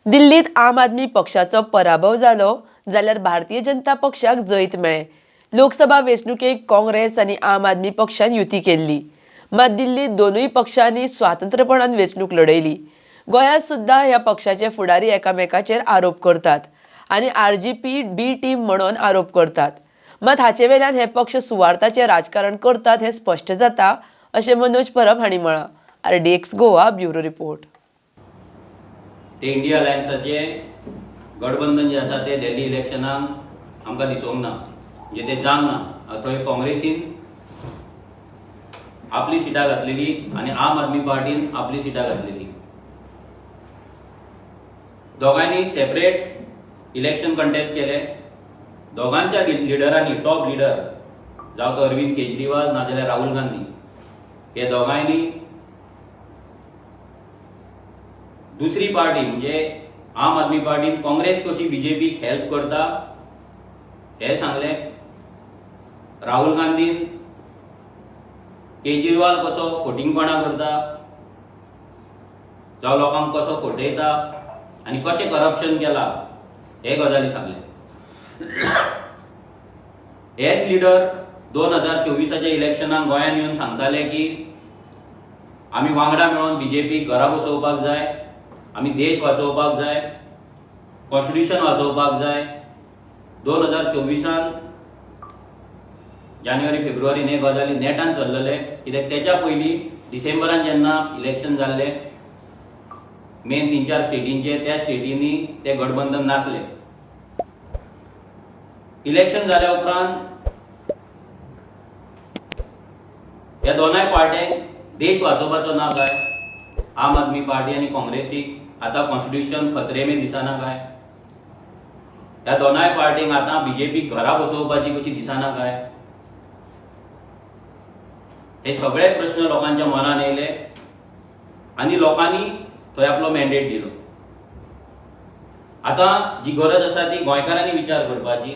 दिल्लीत आम आदमी पक्षाचो पराभव जालो जाल्यार भारतीय जनता पक्षाक जैत मेळ्ळें. लोकसभा वेंचणुकेक काँग्रेस आनी आम आदमी पक्षान युती केल्ली, मात दिल्लीत दोनूय पक्षांनी स्वातंत्र्यपणान वेंचणूक लढयली. गोंयांत सुद्दां ह्या पक्षाचे फुडारी एकामेकाचेर आरोप करतात आनी आरजीपी बी टीम म्हणून आरोप करतात, मात हाचे वेल्यान हे पक्ष सुवार्थाचें राजकारण करतात हें स्पश्ट जाता अशें मनोज परब हांणी म्हळां. RDX Goa bureau report. ते इंडिया अलायन्साचे गठबंधन जे आसा ते दिल्ली इलेक्शनाक आमकां दिसूंक ना, म्हणजे ते जावंक ना. थंय काँग्रेसीन आपली सिटां घातलेली आनी आम आदमी पार्टीन आपली सिटां घातलेली. दोगांयनी सेपरेट इलेक्शन कंटेस्ट केले. दोगांच्या लिडरांनी, टॉप लिडर जावं तो अरविंद केजरीवाल नाजाल्यार राहुल गांधी, हे दोगांयनी दुसरी पार्टी म्हणजे आम आदमी पार्टीन काँग्रेस कशी बीजेपीक हेल्प करता हे सांगलें. राहुल गांधीन केजरीवाल कसो फटींगपणां करता, जावं लोकांक कसो फटयता आनी कशें करप्शन केलां हे गजाली सांगले. हेच लिडर 2024 इलेक्शनाक गोंयांत येवन सांगताले की आमी वांगडा मेळोन बीजेपीक घरा बसोवपाक जाय, आमी देश वाचोवपाक जाय, कॉन्स्टिट्युशन वाचोवपाक जाय. 2024 जानेवारी फेब्रुवारीन हे गजाली नेटान चल्लले, कित्याक तेच्या पयलीं डिसेंबरान जेन्ना इलेक्शन जाल्लें मेन 3-4 स्टेटींचे, त्या स्टेटींनी ते गठबंधन नासले. इलेक्शन जाल्या उपरांत ह्या दोनाय पार्ट्यांक देश वाचोवपाचो ना काय? आम आदमी पार्टी आनी काँग्रेसीक आतां कॉन्स्टिट्युशन खतरे में दिसना काय? ह्या दोनाय पार्टींक आतां बीजेपीक घरा बसोवपाची कशी दिसना काय? हे सगळे प्रश्न लोकांच्या मनान येयले आनी लोकांनी थंय आपलो मॅन्डेट दिलो. आतां जी गरज आसा ती गोंयकारांनी विचार करपाची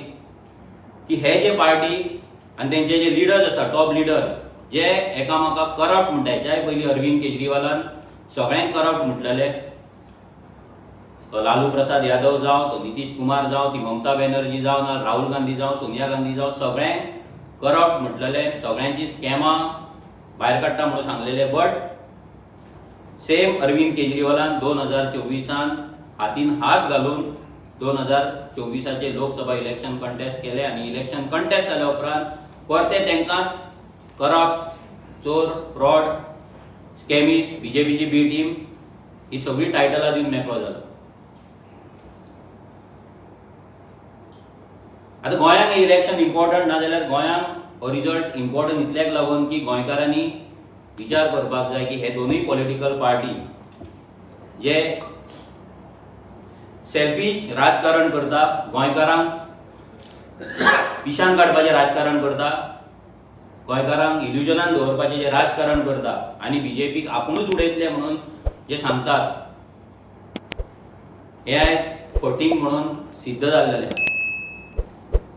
की हे जे पार्टी आनी तेंचे जे लिडर्स आसा, टॉप लिडर्स जे एकामेकाक करप्ट म्हणटा, हेच्याय पयलीं अरविंद केजरीवालान सगळ्यांक करप्ट म्हटलेले, तो लालू प्रसाद यादव जावं, तो नितीश कुमार जावं, ती ममता बॅनर्जी जावं, ना राहुल गांधी जावं, सोनिया गांधी जावं, सगळ्यांक करप्ट म्हटलेले, सगळ्यांची स्कॅमां भायर काडटा म्हणून सांगलेले. बट सेम अरविंद केजरीवालान 2024 हातीन हात घालून 2024 लोकसभा इलेक्शन कंटेस्ट केले आनी इलेक्शन कंटेस्ट जाल्या उपरांत परते तांकांच करप्ट, चोर, फ्रॉड, स्कॅमिस्ट, बीजेपीची बी टीम ही सगळी टायटलां दिवन मेकळो जालो. आतां गोंयांक इलेक्शन इम्पॉर्टंट ना जाल्यार गोंयांक हो रिजल्ट इम्पॉर्टंट इतल्याक लागून की गोंयकारांनी विचार करपाक जाय की हे दोनूय पॉलिटिकल पार्टी जे सेल्फीश राजकारण करता, गोंयकारांक पिशान काडपाचें राजकारण करता, गोंयकारांक इल्युजनान दवरपाचें जें राजकारण करता आनी बीजेपीक आपुणूच उडयतले म्हणून जे सांगतात, हे आयज फटींग म्हणून सिद्ध जाल्लेलें.